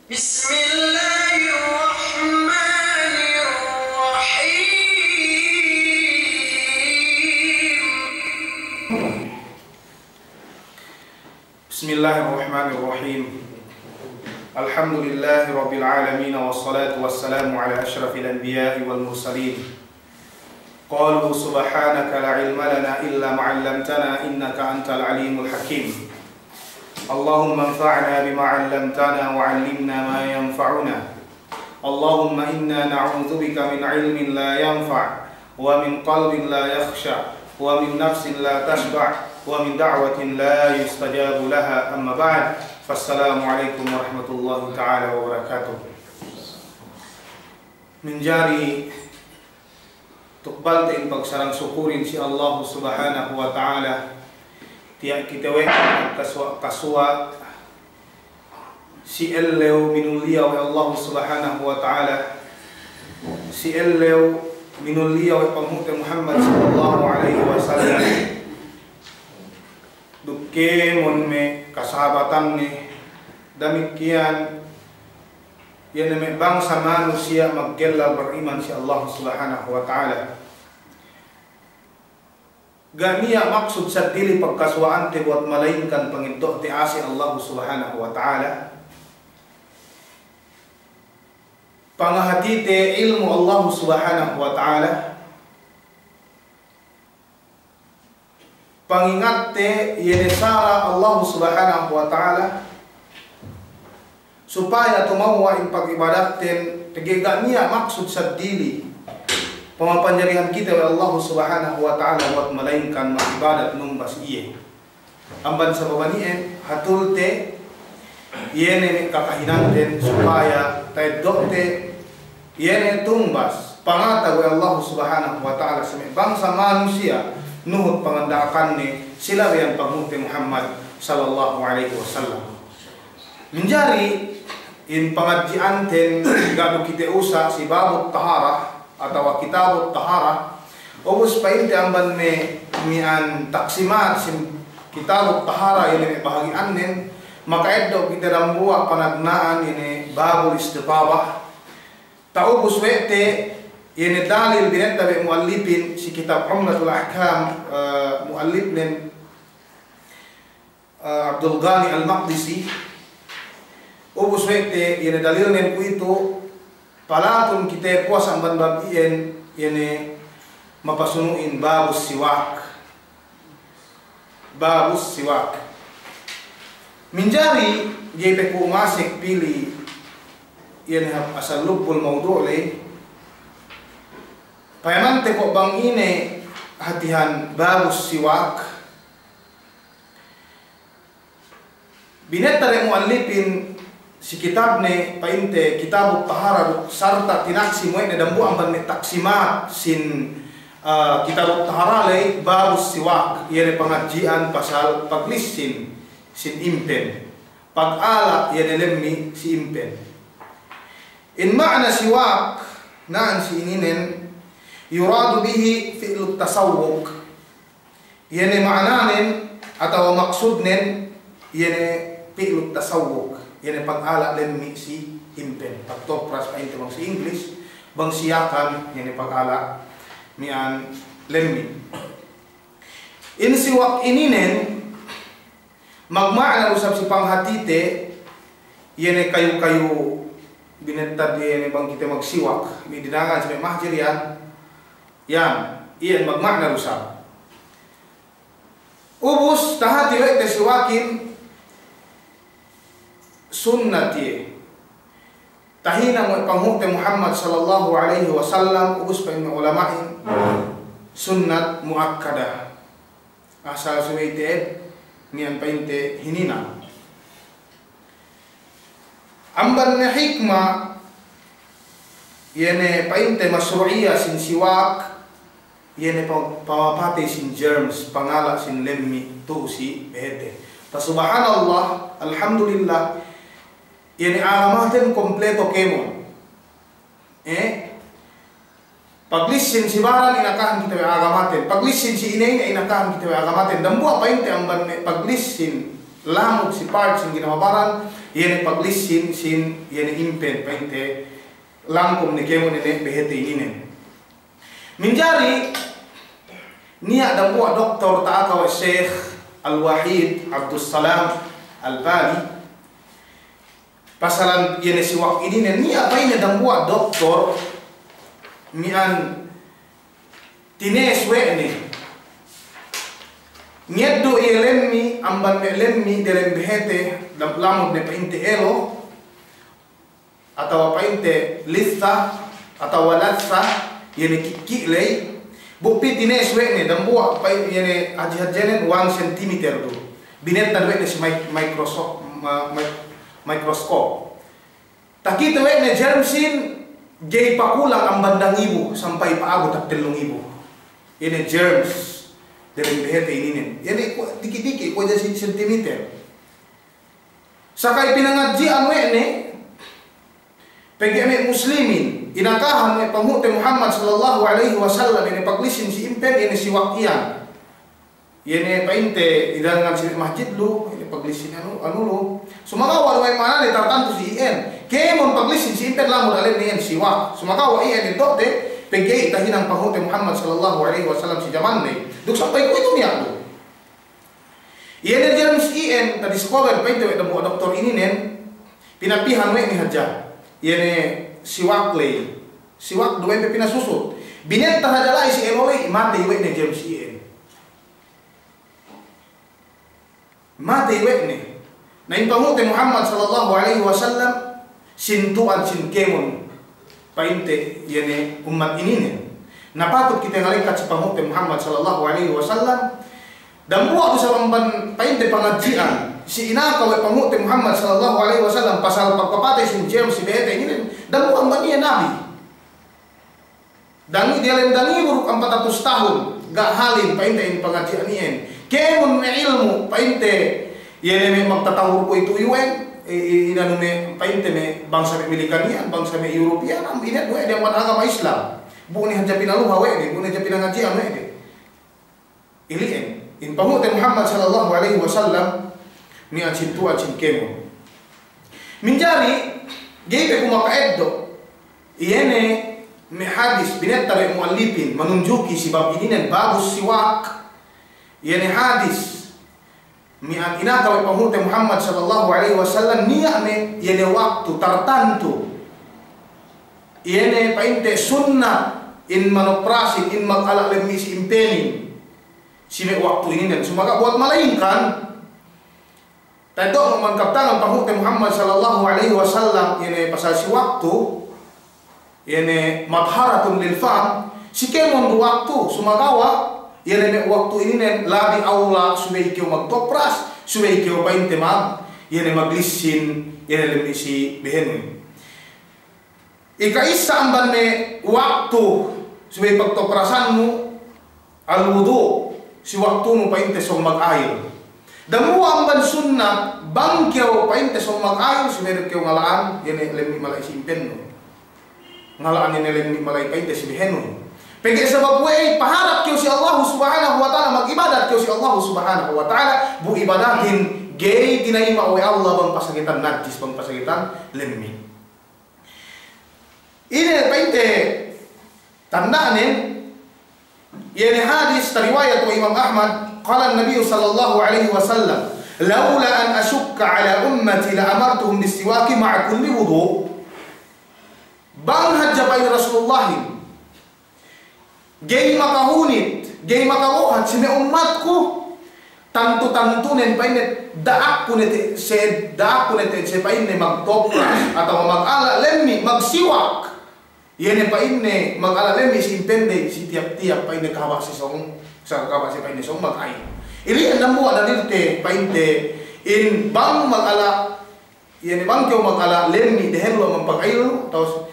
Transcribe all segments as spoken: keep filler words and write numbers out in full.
بسم الله الرحمن الرحيم. بسم الله الرحمن الرحيم. الحمد لله رب العالمين، والصلاة والسلام على أشرف الأنبياء والمرسلين. قالوا سبحانك لا علم لنا إلا ما علمتنا إنك أنت العليم الحكيم. اللهم انفعنا بما علمتنا وعلمنا ما ينفعنا. اللهم إنا نعوذ بك من علم لا ينفع ومن قلب لا يخشع ومن نفس لا تشبع ومن دعوة لا يستجاب لها. أما بعد، فالسلام عليكم ورحمة الله تعالى وبركاته. Manjari tukbalte in pagsarang sukurin si Allahu Subhanahu wa Ta'ala, tiya' kite we' kasuwa'-kasuwa' si ellew minulliya we' Allahu Subhanahu wa Ta'ala, si ellew minulliya we' Panghu'te Muhammad sallallahu alaihi wasallam, duk kēmon me' kasahabatanne, damikkiyan iye ne me' bangsa manusiya' maggellal bariman si Allah Subhanahu wa Ta'ala. Ga' niya' maksud seddili pagkasuwa'ante buwat malaingkan pangeddo'te ase' Allah Subhanahu wa Ta'ala. Pangahatite ilmu' Allah Subhanahu wa Ta'ala. Pangingatte iye ne sara' Allahu Subhanahu wa Ta'ala supaya tumewwa' in pagibadatten, pegge' ga' niya' maksud seddili pamapanjarihan kite we' Allahu Subhanahu wa Ta'ala buwat malaingkan magibadat numba si iye. Amban sabab ani'en hatulte iye ne me' kakahinangten supaya ta'eddo'te iye ne tumbas pangatayan we' Allahu Subhanahu wa Ta'ala si me' bangsa manusiya' nuhut panganda'akanne si labeyan Panghu'te Muhammad sallallahu alaihi wasallam. Manjari in pangadji'anten ga' du kite usa' si babut taharah atawa kitabut taharah. Ubus pa'inte amban me' miya'an taksimat sin kitabut taharah, iye ne me' bahagi'annen, maka'eddo' kite dambuwa' panagna'an, iye ne babul istitabah. Ta'ubus we' te iye ne dalil binetta we' mu'allipin si kitab Umdatul Ahkam, eh, mu'allipnen eh, Abdul Ghani Al-Maqdisi, ubus we' te iye ne dalilnen kuwe'itu, palatun kite puwas amban bab iyan, iye ne mapasunu'in babus siwak. Babus siwak. Manjari ga'i pe ku masek pili iye ne hap asal lubbul maudu' ley. Payamante ko' bang ine hatihan babus siwak. Binetta de mu'allipin si kitabne pa'inte Kitabut Taharah, sarta' tinaksim we' ne dambuwa' amban me' taksimat sin, eh, Kitabut Taharah ley, babus siwak, iye ne pangadji'an pasal paglissin sin impen. Pagala' iye ne lemmi' si impen. In ma'na siwak, na'an si ininen, yuradu bihi fi'lut tasawwuk. Iye ne ma'ananen atawa maksudnen, iye ne fi'lut tasawwuk, iye ne pagala' lemmi' si impen. Pagtopras pa'inte bang si English, bang si Yakan, iye ne pagala' miya'an lemmi'. In siwak ininen, magma'na du isab si panghatite, iye ne kayu-kayu binettad iye ne bang kite magsiwak, me' dina'akan si me' mahjir iyan, iyan, iyan magma'na du isab. Ubus tahati we' te siwakin sunnat iye. Tahinang we' Panghu'te Muhammad sallallahu alaihi wasallam, ubus pa'in me' ulama'in sunnat mu'akkadah. Asal subey te'ed, niyan pa'inte hininang. Amban me' hikma, iye ne pa'inte masru'iyah sin siwak, iye ne pa-, pamapatey sin germs, pangala' sin lemmi' tu'u si behete. Fa subhanallah, alhamdulillah, iye ne agamaten kompleto kēmon. Eh? Paglissin si baran inakahan kite we' agamaten. Paglissin si ine-ine inakahan kite we' agamaten. Dambuwa' pa'inte amban me' paglissin lamud si part sin ginhawa baran, iye ne paglissin sin, iye ne impen, pa'inte, langkum ne kēmon ne behete ininen. Manjari niya' dambuwa' doktor ta'aka we' Sheikh Al-Wahid Abdussalam Al-Bali, pasalan iye ne siwak ininen, niya' pa'inne dambuwa' doktor miya'an tines we' ne. Ngeddo' iye lemmi', amban me' lemmi' delem behete, lam-, lamud ne pa'inte elo, atawa pa'inte lissa, atawa lassa, iye ne ki'-ki' ley. Bu pī tines we' ne, dambuwa' pa'in iye ne hadje-hadjenen one centimeter du. Binettad we' ne si mic-, microso-, ma-, mic-, microscope. Takite we' ne germsin ga'i pakulang amban dangibu sampay pa'abut hap tellu ngibu. Iye ne germs delem behete ininen. Iye ne kuwe' diki'-diki', kuwe' hadja si-, sentimeter. Saka pinangadji'an we' ne, pegge' me' muslimin, inakahan we' Panghu'te Muhammad sallallahu alaihi wasallam, iye ne paglissin si impen, iye ne siwak iyan. Iye ne pa'inte idangan si masjid lu, iye ne paglissin anu, anu lu. Sumagawa' we' ma'anane tartantu si iyan. Kēmon paglissin si impen lamud alen ne iyan siwak. Sumagawa' iyan eddo'te, pegge' tahinang Panghu'te Muhammad sallallahu alaihi wasallam si jamanne. Duk sampay kuwe'itu niya' lu. Iye ne germs iyan, ta-discover pa'inte we' dambuwa' doktor ininen, pinapihan we' ne hadja. Iye ne siwak ley. Siwak du we' pe pinasusut. Binettad hadja la'i si elo ley, matey we' ne germs iyan. Matey we' ne. Na in Panghu'te Muhammad sallallahu alaihi wasallam, sintu'an sin kēmon, pa'inte iye ne ummat ininen. Na patut kite ngalekkat si Panghu'te Muhammad sallallahu alaihi wasallam, dambuwa' du sabab amban pa'inte pangadji'an, si inaka we' Panghu'te Muhammad sallallahu alaihi wasallam, pasal pagpapatey sin germs si behete ininen, dambuwa' amban iye nabi. Dangi-, diyalem dangibu duk ampat hatus tahun, ga' halin pa'inte in pangadji'an iyan. Kēmon me' ilmu' pa'inte, iye ne me' magtatahur kuwe'itu iyuwen, i-, i-, inanu me' pa'inte me' bangsa me' Milikan iyan, bangsa me' European, am ine duwe diyaman agama Islam. Bu ne hadja pinaluha we' de, bu ne hadja pinangadji'an we' de. Ili'en, in Panghu'te Muhammad sallallahu alaihi wasallam, miya'an sintu'an sin kēmon. Manjari, ga'i pe ku maka'eddo', iye ne me' hadis binettad we' mu'allipin, manunjuki si bab ininen, babus siwak, iye ne hadis, miya'an inaka we' Panghu'te Muhammad sallallahu alaihi wasallam, niya' me' iye ne waktu tartantu, iye ne pa'inte sunnat in manoprasin, in magala' lemmi' si impenin, si me' waktu ininen. Sumagawa' buwat malaingkan, ta'eddo' me' man kabtangan Panghu'te Muhammad sallallahu alaihi wasallam, iye ne pasal si waktu, iye ne matharatun lil fam, si kēmon du waktu, sumagawa', iye ne me' waktu ininen labi awla subey kew magtopras, subey kew pa'inte mag-, iye ne maglissin, iye ne lemmi' si behenun. Ika'issa amban me' waktu subey pagtoprasannu, al-wudu', si waktunu pa'inte sōng magayil. Dambuwa' amban sunnat, bang kew pa'inte sōng magayil, subey du kew ngala'an, iye ne lemmi' mala'i si impennu. Ngala'an iye ne lemmi' mala'i pa'inte si behenun. Pegge' sabab we'ey, paharap kew si Allahu Subhanahu wa Ta'ala, mag'ibadat kew si Allahu Subhanahu wa Ta'ala, bu ibadatin ga'i tinayima' we' Allah bang pasagetan najis, bang pasagetan lemmi'. Ine pa'inte tanda'nen, iye ne hadis tariwayat we' Imam Ahmad, qala an-Nabiyyu sallallahu alaihi wasallam, "Laula an ashukka ala ummati la amartuhum bis-siwaki ma'a kulli wudu'." Bang hadja pa'in Rasulullahin, ga'i makahunit, ga'i makabohat si me' ummatku, tantu-tantunen pa'inne da'akku ne te-, se-, da'akku ne te-, se pa'inne magtopras, atawa magala' lemmi', magsiwak. Iye ne pa'inne magala' lemmi' si impende, si tiyap-tiyap pa'inne kahaba' si sōng, sa kahaba' si pa'inne sōng magayil. Ili'en dambuwa' dalilte pa'inte in bang magala' Iye ne bang kew magala' lemmi' dehellu amban pagayil, taus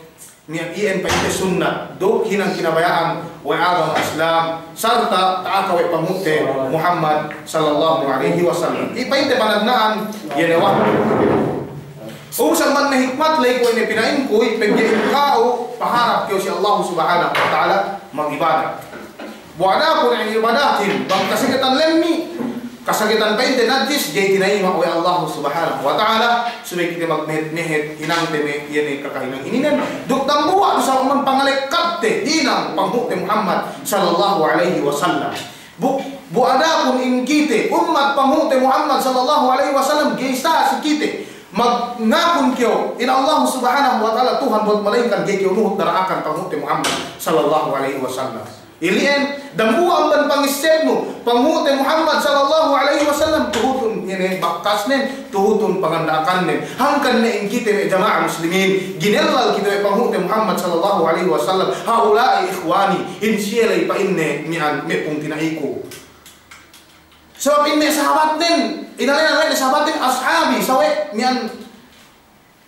niya' iyan pa'inte sunnat, duk hinang kinabaya'an we' agama Islam, sarta' ta'aka we' Panghu'te Muhammad sallallahu alaihi wasallam. Iye pa'inte panagna'an, iye ne waktu. Ubus amban me' hikmat ley kuwe' ne pina'inku, pegge' in ka'u paharap kew si Allahu Subhanahu wa Ta'ala mag'ibadat. Bu adapun in ibadatin, bang kasagetan lemmi', kasakitan pa'inte najis, ga'i tinayima' we' Allahu Subhanahu wa Ta'ala, subey kite magmehet-mehet hinangte me' iye ne kakahinang ininen, duk dambuwa' du sa' amban pangalekkadte hinang panghu'te Muhammad sallallahu alaihi wasallam. Bu, bu adapun in kite, ummat panghu'te Muhammad sallallahu alaihi wasallam, ga'i sa' si kite, mag-, ngakun kew, in Allahu Subhanahu wa Ta'ala Tuhan buwat malaingkan ga'i kew nuhut dara'akan panghu'te Muhammad sallallahu alaihi wasallam. Ili'en, dambuwa' amban pangissebnu, panghu'te Muhammad sallallahu alaihi wasallam, tuhutun ine bakkasnen, tuhutun panganda'akannen. Hangkan ne in kite me' jama'a muslimin, ginellal kite we' panghu'te Muhammad sallallahu alaihi wasallam, "Haula'i ikhwani," in siye ley pa'inne miya'an me' pungtina'iku. Sabab in me' sahabatnen, inēnan we' ne sahabatnen, "Ashabi," sawe' miya'an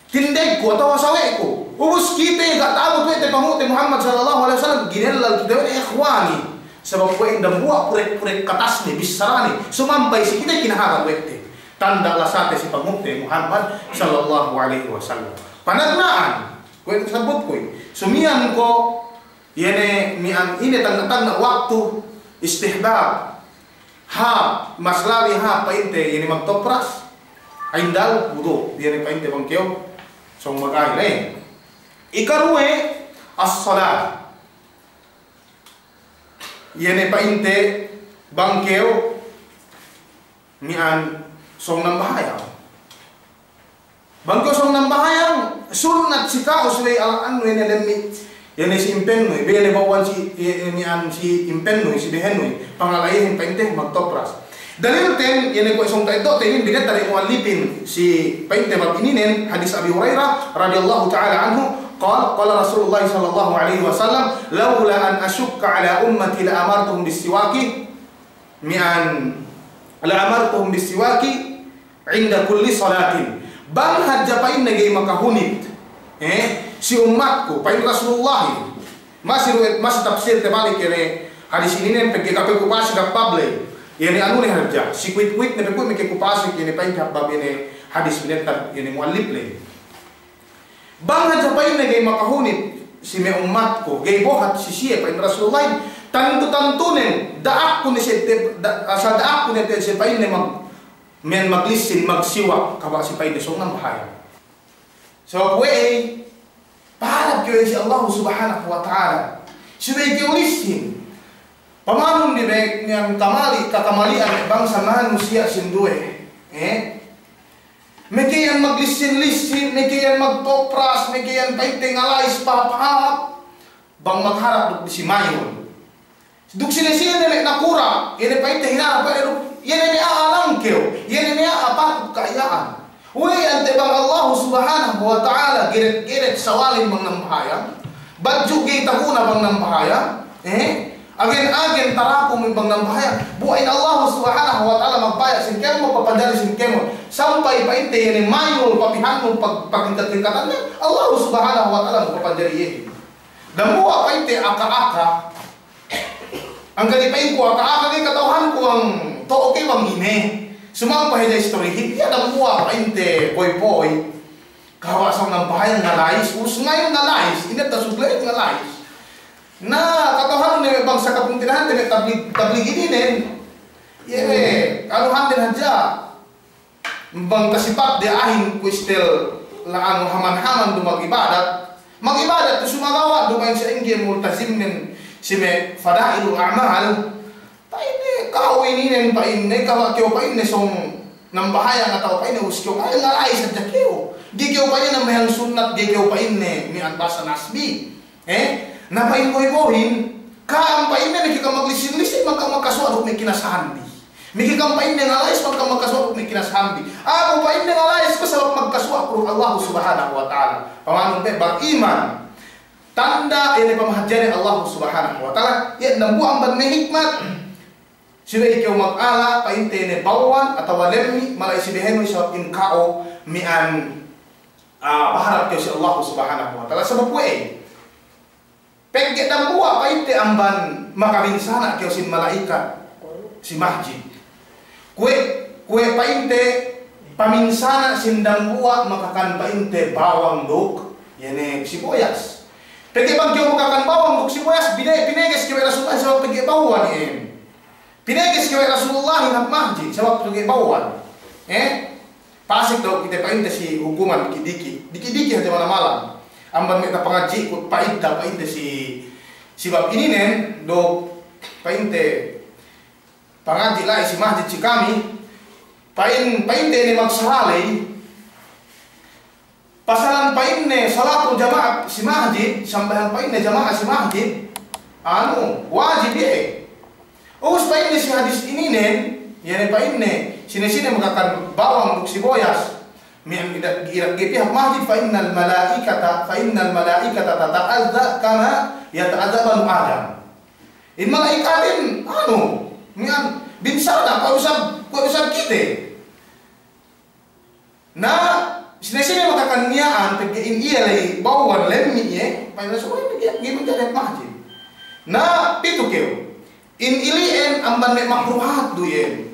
tindegku atawa sawe'ku. Ubus kite ga' ta'abut we' te panghu'te Muhammad sallallahu alaihi wasallam, ginellal kite we' ne ikhwani. Sabab kuwe' in dambuwa' purek-purek katasne, bissarane, sumampay si kite kinahalan we' te. Tanda' lasate si panghu'te Muhammad sallallahu alaihi wasallam. Panagna'an, kuwe' sabutku i. Sumiyan ko, iye ne miya'an ine tagna'-tagna' waktu istihbab. Hāp, mas labi hāp pa'inte, iye ne magtopras. Indal wudu', iye ne pa'inte bang kew sōng mag'ahin, eh. Ikaruwe, as-salat. Iye ne pa'inte bang kew miya'an sōng nambahayang. Bang kew sōng nambahayang, sunnat si ka'u subey a'a anu, iye ne lemmi', iye ne si impennu, iye ne bawwan si, iye, iye miya'an si impennu, si behennu, pangala'ihin pa'inte magtopras. Dalilten, iye ne kuwe' sōng ta'eddo'te inin binetta de mu'allipin si pa'inte bab ininen, hadis Abi Hurairah radiyallahu ta'ala anhu, qal, qala Rasulullah sallallahu alaihi wasallam, "Laula an ashukka ala ummati la amartuhum bis-siwaki," miya'an, "la amartuhum bis-siwaki inda kulli salatin." Bang hadja pa'inne ga'i makahunit, eh, si ummatku, pa'in Rasulullahin. Masi ruwet, masi tafsir tabalik iye ne hadis ininen, pegge' kapekupasi dabbab ley. Iye ne anune hadja, si kuwit-kuwitne pegge' mekekupasi iye ne pa'inte dabbab iye ne hadis binetta iye ne mu'allip ley. Bang hadja pa'inne ga'i makahunit si me' ummatku, ga'i bohat si siye pa'in Rasulullahin, tantu-tantunen da'akku ne siye te-, da-, asal da'akku ne te-, siye pa'inne mag-, men maglissin, magsiwak, kaba' siye pa'inne sōng nambahayang. Sabab we'ey, paharap kew si Allahu Subhanahu wa Ta'ala. Subey kew lissin. Pamanun di be, niyan kamali', kakamali'an bangsa manusiya' sinduwe. Eh? Meke iyan maglissin-lissin, meke iyan magtopras, meke iyan pa'inte ngalais pahāp-hāp, bang magharap duk disi mayun. Duk sine-sine ne me' nakura', iye ne pa'inte hinarap we' ne duk, iye ne me' a'a langkew, iye ne me' a'a patut ka'iya'an. We'ey ante' bang Allahu Subhanahu wa Ta'ala geret-geret sawalin bang nambahayang, badju' ga'i tahuna bang nambahayang, eh? Agen-agen tarapu me' bang nambahayang. Bu in Allahu Subhanahu wa Ta'ala magbaya' sin kēmon, papanjari sin kēmon. Sampay pa'inte iye ne mayul, papihannu, pag-, paglingkat-lingkatanne, Allahu Subhanahu wa Ta'ala magpapanjari iyehin. Dambuwa' pa'inte aka-aka. Angga di pa'inku aka-aka, ga'i kata'uhanku bang to'o ke bang ine. Sumang paheja istorihin, iye dambuwa' pa'inte poy-poy. Kawa' sōng nambahayang ngalais, us ngayon ngalais, ine tasuglahin ngalais. Na, kata'uhanun ne me' bangsa Kampung Tinahan, ne me' tablig, tablig ininen. Iye me', anuhan den hadja. Bang tasipat de a'ahin kuwe' istel la'anu haman-haman du mag'ibadat. Mag'ibadat du sumagawa' duma'in sa'ingge multazimnen si me' fada'ilul a'mal. Pa'inne, ka'u ininen pa'inne, kaba' kew pa'inne sōng nambahayang atawa pa'inne us kew pa'inne ngalais hadja kew. Ga'i kew pa'inne nambahayang sunnat, ga'i kew pa'inne miya'an basa nasbi. Eh? Na pa'in boy-boyin, ka'am pa'inne meke kam maglissin-lissin, maka-, makasuwa' duk me' kinasahanbi. Meke kam pa'inne ngalais, maka-, makasuwa' duk me' kinasahanbi. Aku pa'inne ngalais ku sabab makasuwa' ku duk Allahu Subhanahu wa Ta'ala. Pamanun pe bang iman. Tanda' iye ne pamahadjehan Allahu Subhanahu wa Ta'ala. Iye dambuwa' amban me' hikmat. Subey kew mag'ala, pa'inte ne bawwan atawa lemmi', mala'i si behennu sabab in ka'u miya'an, ah, paharap kew si Allahu Subhanahu wa Ta'ala. Sabab we'ey? Pegge' dambuwa' pa'inte amban makaminsana' kew sin mala'ikat si masjid. Kuwe', kuwe' pa'inte paminsana' sin dambuwa' makakan pa'inte bawang duk, iye ne sibuyas. Pegge' bang kew makakan bawang duk sibuyas, bine-, bineges kew we' Rasulullah sabab pegge' bawwan iyan. Pinekes kew we' Rasulullahin hap masjid, sabab tu'u ga'i bawwan. Eh? Pasek daw kite pa'inte si hukuman diki'-diki'. Diki'-diki' hadja manamalan. Amban me' tapangadji'ku pa'inte, pa'inte si, si bab ininen, duk pa'inte pangadji' la'i si masjid si kami, pa'in, pa'inte ne magsaraley, pasalan pa'inne salatul jama'a si masjid, sambahayang pa'inne jama'a si masjid, anu, wajib iye. Ubus pa'inne si hadis ininen, iye ne pa'inne, sine-sine makakan bawang duk siboyas, miya'an ida-, ida-, ga'i pī hap masjid, fa innal malaikata, fa innal malaikata tata'adza kama yata'adza banu Adam. In mala'ikatin, anu, miya'an, binsana', kuwe' du isab, kuwe' du isab kite. Na, sine-sine makakan miya'an, pegge' in iye la'i bawwan lemmi' iye, pa'in Rasul, pegge' ga'i manjari hap masjid. Na, pitu kew. In ili'en amban me' makruhat du iye.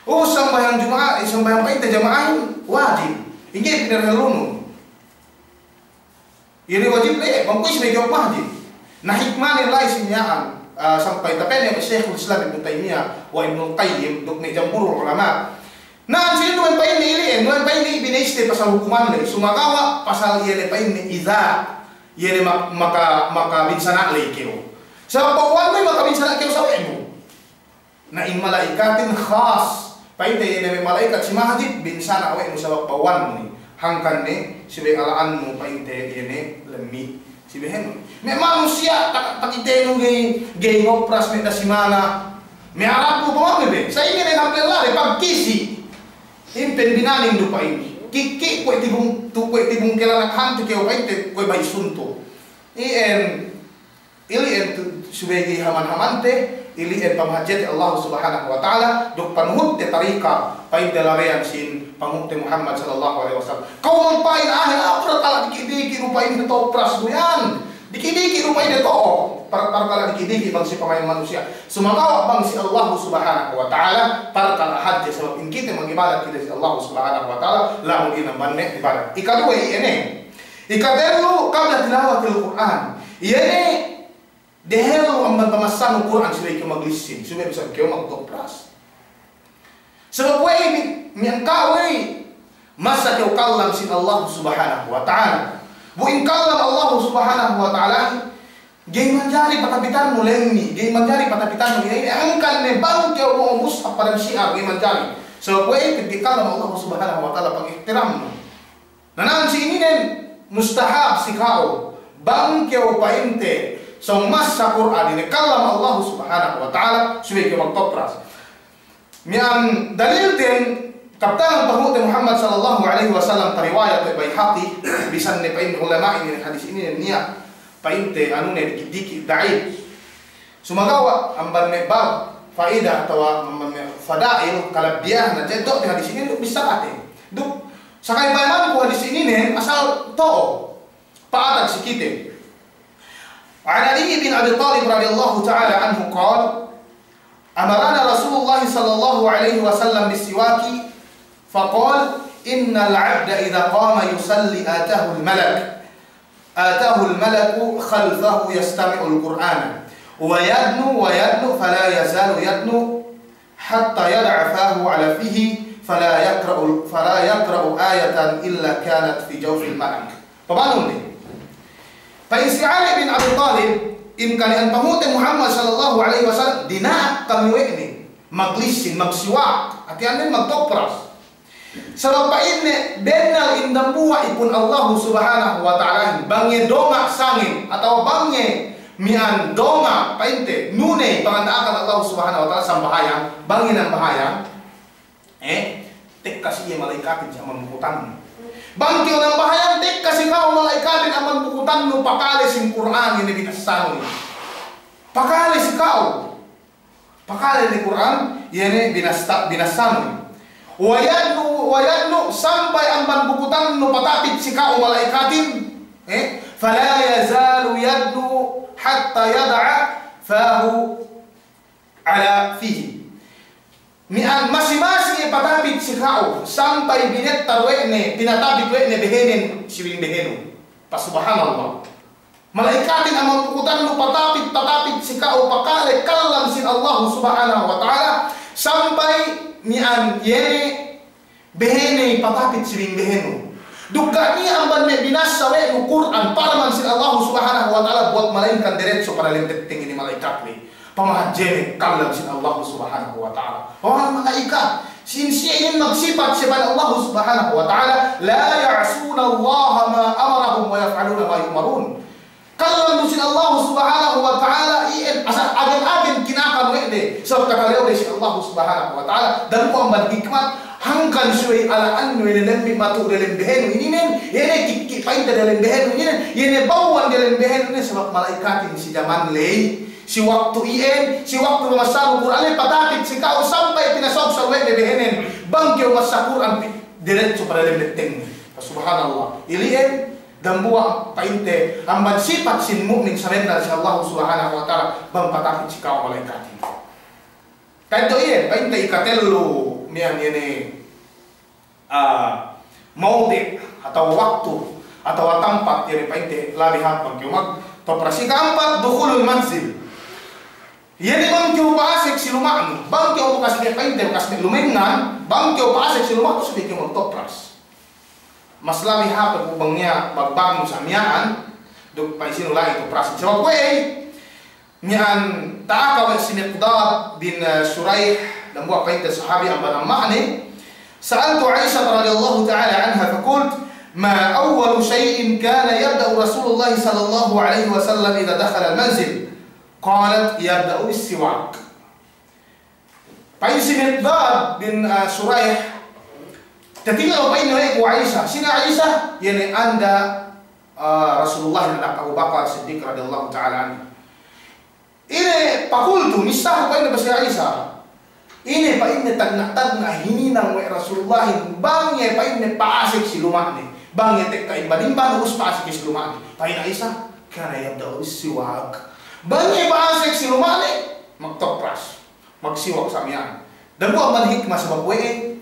O, sambahayang Juma'a, sambahayang pa'inte jama'ahin, wajib. Ingge pinarellunun. Iye ne wajib le, bang kuwe' si me' jawab mahdi. Na hikmanen la'i si miya'an, ah, sampay tapene' we' Shaykhul Islam Ibnu Taymiyah, we' Ibnul Qayyim, duk me' jamhurul ulama. Na, si inu en pa'inne ili'en, inu en pa'inne bineyste pasal hukuman le, sumagawa' pasal iye ne pa'inne idza, iye ne mak-, maka, maka binsana' le kew. Sabab bang anu maka binsana' kew sawe'nu. Na in mala'ikatin khas, pa'inte iye ne me' mala'ikat si mahdi, binsana' we' nu sabab bawwannu. Hangkan ne, subey ala'annu pa'inte iye ne lemmi'. Subey henu. Me' manusiya' ta-, takitenu ga'i, ga'i ngopras me' dasimana. Me' Arabnu pama'nu be. Sa' iye ne hap lella de, pagkisi. Impen binaning du pa'in. Kiki kuwe' tibung, tu kuwe' tibung kelanak hantu kew pa'inte kuwe' bayi suntu. Iyan, ili'en tu, subey ga'i haman-hamante, ili'en pamahadjete Allah Subhanahu wa Ta'ala, duk panuhutte tarika, pa'inte labeyan sin pangutte Muhammad sallallahu alaihi wasallam. Kawman pa'in ahe, ah, parkala' diki'-diki' du pa'in topras du iyan. Diki'-diki' du pa'in to'o. Par-, parkala' diki'-diki' bang si pamayan manusiya'. Sumagawa' bang si Allah Subhanahu wa Ta'ala, parkala' hadje sabab in kite mag'ibadat kite si Allah Subhanahu wa Ta'ala, lamun inamban me' ibadat. Ikaduwe iye ne. Ikatellu, qabla tilawatil Qur'an. Iye ne, dehellu amban pamassanu Kur'an subey kew maglissin, subey bisan kew magtopras. Sabab we'ey mi-, miya'an ka'u we'ey masa kew kallam sin Allah Subhanahu wa Ta'ala. Bu in kallam Allah Subhanahu wa Ta'ala, ga'i manjari patapitannu lemmi', ga'i manjari patapitannu ine-ine, hangkan ne bang kew mo'o mushaf padang syiar, ga'i manjari. Sabab we'ey pegge' kallam Allah Subhanahu wa Ta'ala pagihtiramnu. Na, na'an si ininen mustahab si ka'u, bang kew pa'inte sōng massa Kur'an ine kallam Allah Subhanahu wa Ta'ala, subey kew magtopras. Miya'an dalilten, kabtangan panghu'te Muhammad sallallahu alaihi wasallam, tariwayat we' Baihaqi, bisan ne pa'in ulama'in ine hadis ininen niya' pa'inte anune diki'-diki' da'if. Sumagawa' amban me' bab fa'idah atawa amban me' fada'il, kalabbihan, na jeddo' te hadis inin duk bissarate. Duk sakay payamanku hadis ininen asal to'o. Pa'atag si kite. An Ali bin Abi Talib radiyallahu ta'ala anhu qal, amarana Rasulullah sallallahu alaihi wasallam bis-siwaki, faqal, innal abda idha qama yusalli atahul malak. آتاه الملك خلفه يستمع القرآن ويدنو ويدنو فلا يزال يدنو حتى يضع فاه على فيه فلا يقرأ، فلا يقرأ آية إلا كانت في جوف الملك. Pabanun ne. Pa'in si Ali bin Abi Talib, in kani'an panghu'te Muhammad sallallahu alaihi wasallam, dina'ak kami we' ne, maglissin, magsiwak, hātinen magtopras. Sabab pa'inne, bennal in dambuwa' ipun Allahu Subhanahu wa Ta'alahin, bang iye donga' sangem, atawa bang iye miya'an donga', pa'inte, nuney panganda'akan Allahu Subhanahu wa Ta'ala sambahayang, bang iye nambahayang, eh, tekka si iye mala'ikatin si amban bukutannu. Bang kew nambahayang, tekka si ka'u mala'ikatin amban bukutannu, pakale sin Kur'an ine binasanu. Pakale si ka'u. Pakale ne Kur'an, iye ne binasta-, binasanu. Wa yadnu, wa yadnu, sampay amban bukutannu patapit si ka'u mala'ikatin. Eh? Fala yazalu yadnu hatta yada'a fahu ala fihi. Miya'an masi-masi patapit si ka'u, sampay binettar we' ne, pinatapit we' ne behenen, si behenun. Pa subhanallah. Mala'ikatin amban pukutannu patapit-patapit si ka'u pakale kallam sin Allahu Subhanahu wa Ta'ala, sampay miya'an iye ne behene patapit si bing behenu. Duk ga' niya' amban me' binassa we' nu Kur'an, parman sin Allahu Subhanahu wa Ta'ala, buwat malaingkan diretso pa dalem betteng inin mala'ikat we'. Pamahadje ne kallam sin Allahu Subhanahu wa Ta'ala. Pamahadje mala'ikat, sin siye inin magsipat siye pa'in Allahu Subhanahu wa Ta'ala, لا يعصون الله ما أمرهم ويفعلون ما يؤمرون. Kallam du sin Allahu Subhanahu wa Ta'ala iyan, asal agen-agen kinakan we' de, sabab katalew de sin Allahu Subhanahu wa Ta'ala, dambuwa' amban hikmat, hangkan subey ala'annu iye ne lemmi matu' delem behenu ininen, iye ne kiki pa'inte delem behenu ininen, iye ne bawwan delem behenu ininen, sabab mala'ikatin si jaman ley, si waktu iyan, si waktu mabassa Kur'an ley, patapit si ka'u sampay pinasogsog we' de behenen, bang kew mabassa Kur'an pi-, diretso pa dalem bettengnu. Subhanallah. Ili'en, dambuwa' pa'inte, amban sipat sin mu'min sabennal si Allahu Subhanahu wa Ta'ala, bang patapit si ka'u mala'ikatin. Ka'eddo' iye, pa'inte ikatellu miya'an iye ne, ah, mawdi' atawa waktu atawa tampat iye ne pa'inte labi hāp bang kew magtopras. Ika'ampat, دخول المنزل. Iye ne bang kew pa'asek si luma'nu, bang kew bakas me' pa'inte, bakas me' lumengngan, bang kew pa'asek si luma'nu subey kew magtopras. Mas labi hāp pe ku bang niya' magbangnu sa' miya'an, duk pa'isinu la'i toprasin. Sabab kuwe' miya'an ta'aka we' si Miqdad bin, eh, Surayh, dambuwa' pa'inte sahabi amban amma'ne, سألت عائشة رضي الله تعالى عنها فقلت: ما أول شيء كان يبدأ رسول الله صلى الله عليه وسلم إذا دخل المنزل؟ قالت: يبدأ بالسواك. Pa'in si Miqdad bin, ah, Surayh, tatingaw pa'in we' ku Aisha. Sine Aisha? Iye ne anda, ah, Rasulullah, anda Abu Bakar Siddiq radiyallahu ta'ala anhu. Ine, فقلت, missāku pa'inne ba si Aisha. Ine pa'inne tagna'-tagna' hininang we' Rasulullahin, bang iye pa'inne pa'asek si luma'ne. Bang iye tekka imban-imban, ubus pa'asek si luma'ne. Pa'in Aisha, كان يبدأ بالسواك. Bang iye pa'asek si luma'ne, magtopras. Magsiwak sa' miya'an. Dambuwa' amban hikma sabab we'ey.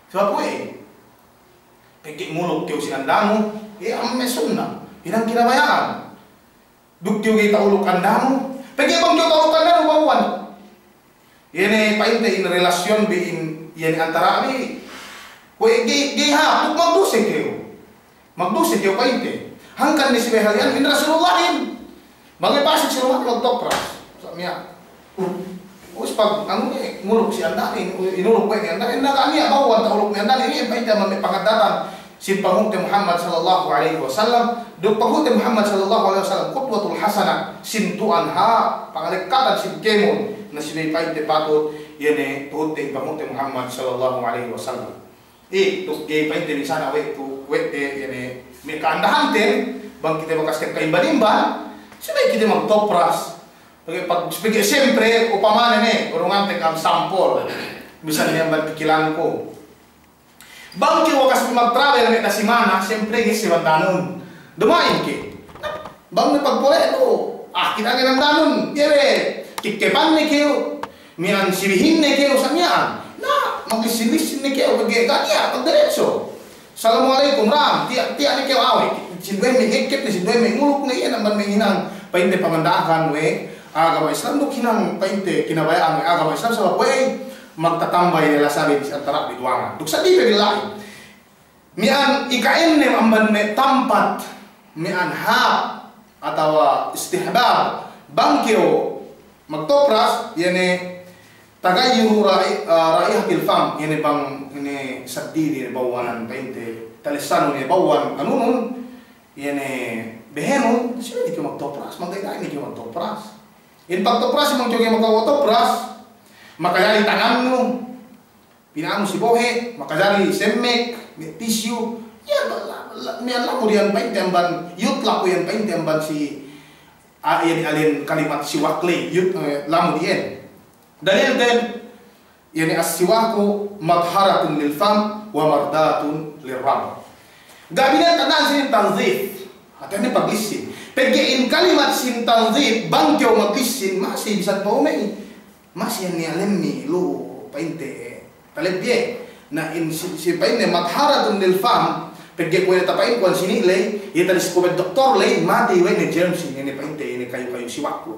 Sabab we'ey. Pegge' nguluk kew si andanu, iye amme' sunna. Hinang kinabaya'an. Duk kew ga'i ta'uluk andanu. Pegge' bang kew ta'uluk andanu bawwan. Iye ne pa'inte in relasyon bi in, iye ne antara' bi. Kuwe' ga'i, ga'i hāp, duk magduse kew. Magduse kew pa'inte. Hangkan ne si behali'an in Rasulullahin. Bang iye pa'asek si luma'ne magtopras. Sa' miya'an. Ubus pag, anu ne, nguluk si andane, inuluk we' ne andane, na ga' niya' bawwan ta'uluk ne andane, iye pa'inte amban me' pangaddatan sin Panghu'te Muhammad sallallahu alaihi wasallam, duk Panghu'te Muhammad sallallahu alaihi wasallam, qudwatul hasanah, sintu'an ha, pangalekkatan sin kēmon, na subey pa'inte patut, iye ne, tuhutte Panghu'te Muhammad sallallahu alaihi wasallam. Eh, tu, ga'i pa'inte misan we' tu, we' te, iye ne, me' ka'andahanten, bang kite bakas tekka imban-imban, subey kite magtopras. Pegge' pag, pegge' siyempre, upamane ne, urungante kam sampol. Misan ne amban pikilanku. Bang kew bakas magtravel me' dasimana, siyempre ga'i siye andanun. Duma'in ke. Na, bang ne pagpole'nu, ah, kite ga'i andanun. Iye we', kikkepan ne kew. Miya'an sibihin ne kew sa' miya'an. Na, maglissin-lissin ne kew, pegge' ga' niya', pagdiretso. Assalamu alaikum, ram, tiya', tiya' ne kew awe'. Sinduwe me' ngekkep ne, sinduwe me' nguluk ne, iye ne amban me' hinang pa'inte panganda'akan we' agama Islam, duk hinang pa'inte kinabaya'an we' agama Islam, sabab we'ey magtatambay ne lasabi si antara' bi duwangan. Duk sadipe billahi. Miya'an ika'ennem amban me' tampat, miya'an hāp atawa istihbab, bang kew magtopras, iye ne tagayyuru ra'i-, ah, ra'ihatil fam, iye ne bang, iye ne saddili ne bawwanan pa'inte, talessanu ne bawwan anunun, iye ne behenun, subey ne kew magtopras, magta'e ne kew magtopras. In pagtopras, bang kew ga'i magtopras, makajari tangannu, pina'annu si bohe', makajari semmek, me' tisyu, iye, la, la, la, me' lamud iyan pa'inte amban, yutlaqu iyan pa'inte amban si, a, iyan alen kalimat siwak ley, yut-, eh, lamud iyan. Dalilten, iye ne as-siwaku madharatun lil fam wa mardatun lir rabb. Ga' binata'an sinin tanzif, hātinen paglissin. Pegge' in kalimat sin tanzif, bang kew maglissin, masi bisan pa'ume'i. Masi iyan niya' lemmi' lu'u pa'inte talebbi. Na in si, si pa'inne madharatun lil fam, Pegge' kuwe' tapa'in kuwan sini ley, iye tadi si kuwe' doktor ley, matey we' ne germs inin, pa'inte, inin kayu-kayu siwak ku.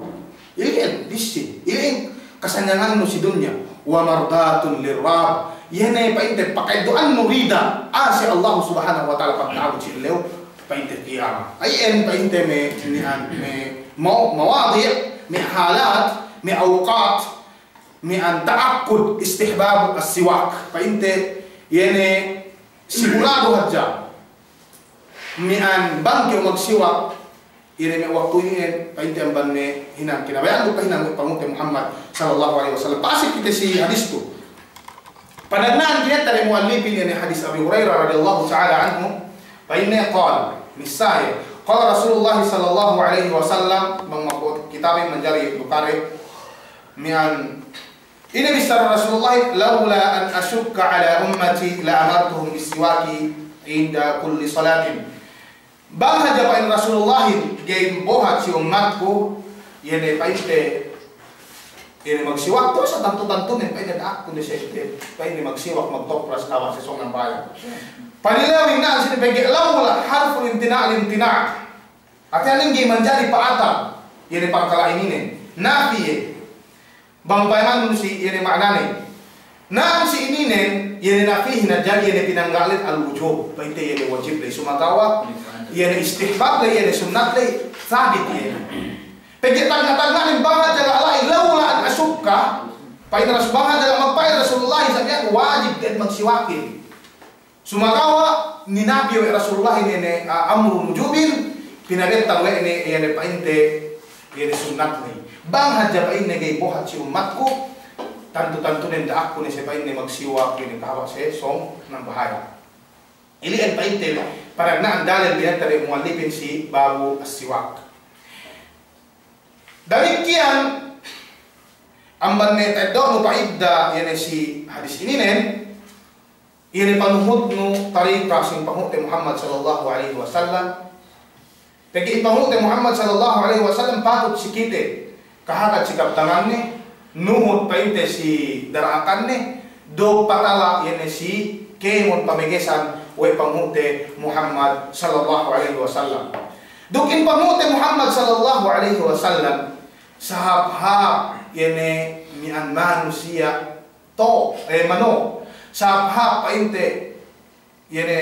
Ili'en, dissin. Ili'en kasanyangannu si dunya. Wa mardatun lirrabb. Iye ne pa'inte paka'eddo'annu rida. A'a si Allah Subhanahu wa Ta'ala pagta'abut si ellew pa'inte kiyama. Iyan pa'inte me', me' an, me' maw-, mawadi', me' halat, me' awqat, me' an ta'akkud istihbab as-siwak. Pa'inte, iye ne siguradu hadja. Me' an bang kew magsiwak, iye ne me' waktu inin, pa'inte amban me' hinang kinabaya'an duk kahinang panghu'te Muhammad sallallahu alaihi wasallam. Pasik kite si hadis tu. Panagna'an kite tadi mu'allifin, iye ne hadis Abi Hurairah radiyallahu ta'ala anhu, pa'inne qal, missā iye, qala Rasulullah sallallahu alaihi wasallam, bang maku kitabin manjari Bukhari, me' an Ine bissara Rasulullah, "Laula an ashukka ala ummati la amartuhum bis-siwaki inda kulli salatin." Bang hadja pa'in Rasulullahin ga'i bohat si ummatku, iye ne pa'inte, iye ne magsiwak, tu'u sa tantu-tantunen pa'inte da'akku ne sa'inte, pa'inte magsiwak, magtopras kawasa song nambahayang. Panilewin na'an sine pegge' laula harful imtina' lil imtina'. Hātinen ga'i manjari pa'atan, iye ne parkala' ininen. Nafi iye. Bang payamannun si iye ne ma'anane. Na'an si ininen, iye ne nafihin hadja, iye ne pinanggalin al-wujub. Pa'inte iye ne wajib ley, sumagawa' iye ne istihbab ley, iye ne sunnat ley, sabit iye ne. Pegge' tagna'-tagna' ne bang hadja la'i, laula an ashukka, pa'in Rasul bang hadja magpa'in Rasulullah, sa' iyan wajib den magsiwakin. Sumagawa' ninabi we' Rasulullah ine ne, a, amru wujubin, pinabettal we' ne, iye ne pa'inte, iye ne sunnat ne. Bang hadja pa'inne ga'i bohat si ummatku, tantu-tantunen da'akku ne siye pa'inne magsiwak, iye ne kahaba' siye song nambahayang. Ili'en pa'inte, panagna'an dalil binetta we' mu'allifin si babu as-siwak. Damikkiyan, amban me' ta'eddo'nu pa'idda, iye ne si hadis ininen, iye ne panuhutnu tariqa sin panghu'te Muhammad sallallahu alaihi wasallam. Pegge' in panghu'te Muhammad sallallahu alaihi wasallam patut si kite kahagad si kabtanganne, nuhut pa'inte si dara'akanne, duk patala' iye ne si kēmon pamegesan we' panghu'te Muhammad sallallahu alaihi wasallam. Duk in panghu'te Muhammad sallallahu alaihi wasallam, sahāp-hāp iye ne miya'an manusiya' to', eh, manu'. Sahāp-hāp pa'inte, iye ne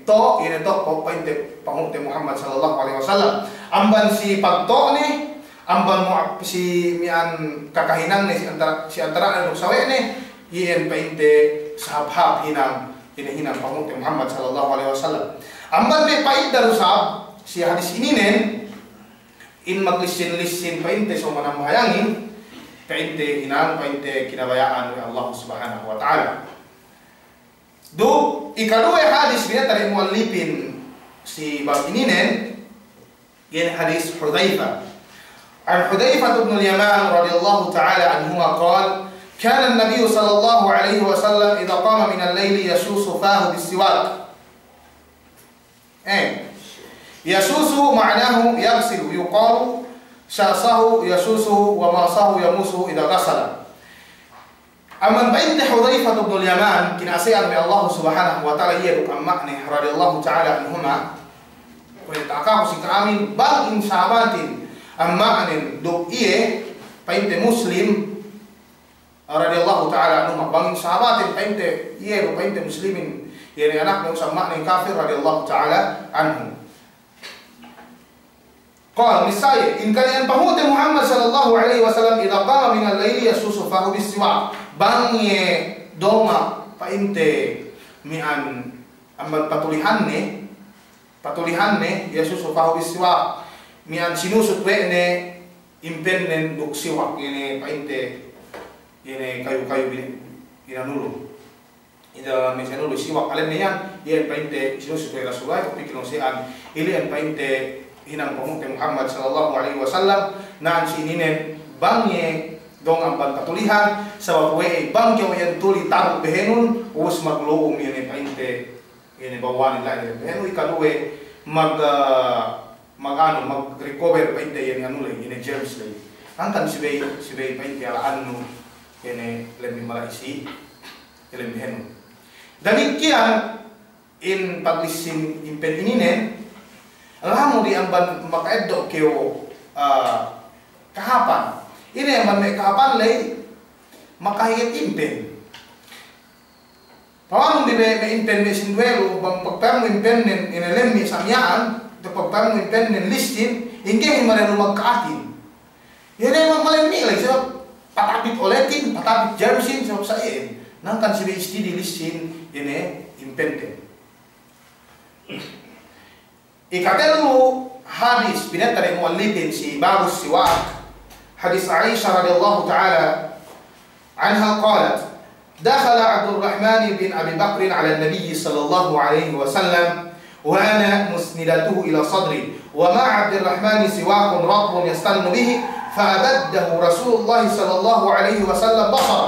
to', iye ne to', pa-, pa'inte panghu'te Muhammad sallallahu alaihi wasallam. Amban si pagto'ne, amban mu-, si miya'an kakahinangne si antara, si antara'ne duk sawe'ne, iyan pa'inte sahāp-hāp hinang, iye ne hinang panghu'te Muhammad sallallahu alaihi wasallam. Amban me' pa'idda du isab si hadis ininen, in maglissin-lissin pa'inte sōng manambahayangin, pa'inte hinang, pa'inte kinabaya'an we' Allah Subhanahu wa Ta'ala. Duk ikaduwe hadis binetta we' mu'allifin si bab ininen, iyan hadis Hudhaifa. An Hudhaifah ibn al-Yaman radiyallahu ta'ala anhuma qal, كان النبي صلى الله عليه وسلم إذا قام من الليل يشوش فاه بالسواك. Eh. Yashush ma'nahu yaghsilu, yuqalu shashahu yashushu wa mashahu yamushu idha ghasala. Amban pa'inte Hudhaifah ibnul Yaman, kina'ase'an we' Allah Subhanahu wa Ta'ala iye duk amma'ne radiyallahu ta'ala anhuma, kuwe' ta'akaku si ka'amin, bang in sahabatin, amma'nen duk iye, pa'inte Muslim, radiyallahu ta'ala anhuma, bang in sahabatin pa'inte, iye du pa'inte Muslimin, iye ne anakne, us amma'ne kafir, radiyallahu ta'ala anhu. Qal, missā iye, in kana iyan panghu'te Muhammad sallallahu alaihi wasallam, idha qama minal layli yashushu fahu bis-siwak. Bang iye dōma' pa'inte miya'an amban patulihanne, patulihanne, yashushu fahu bis-siwak. Miya'an sinusut we' ne impennen duk siwak, iye ne pa'inte, iye ne kayu-kayu bi-, inanu lu. Ida me' sinanu lu siwak alen ne iyan, iyan pa'inte sinusut we' Rasulullah, duk pikil ne siyan, ili'en pa'inte hinang panghu'te Muhammad sallallahu alaihi wasallam, na'an si ininen bang iye dōng amban patulihan, sabab we'ey bang kew iyan tuli tabu' behenun, us maglu'um iye ne pa'inte, iye ne bawani la'i, iye ne, ikaduwe mag-, ah, mag-anu, mag-recover pa'inte iye ne anu la'i, iye ne germs la'i. Hangkan subey, subey pa'inte ala'annu, iye ne lemmi' mala'i si, iye lemmi' behenun. Damikkiyan, in paglissin impen ininen, lamud iye amban maka'eddo' kew, ah, kahāpan. Ine amban me' kahāpan ley, makahiget impen. Pamanun di me', me' impen me' sinduwe lu, bang pagpayamnu impennen, ine lemmi' sa' miya'an, atawa pagpayamnu impennen lissin, inggehin male lu magka'atin. Iye ne ma-, malemmi' lagi', sabab patapit oletin, patapit jarusin, sabab sa' iyan. Hangkan si be istidi lissin, iye ne impente. Ikatellu hadis, binetta ne mu'allifin si babus siwak. Hadis Aisyah radiyallahu ta'ala anha qalat, دخل عبد الرحمن بن أبي بكر على النبي صلى الله عليه وسلم وأنا مسندته إلى صدري، ومع عبد الرحمن سواك رطب يستن به، فأبده رسول الله صلى الله عليه وسلم بصرا،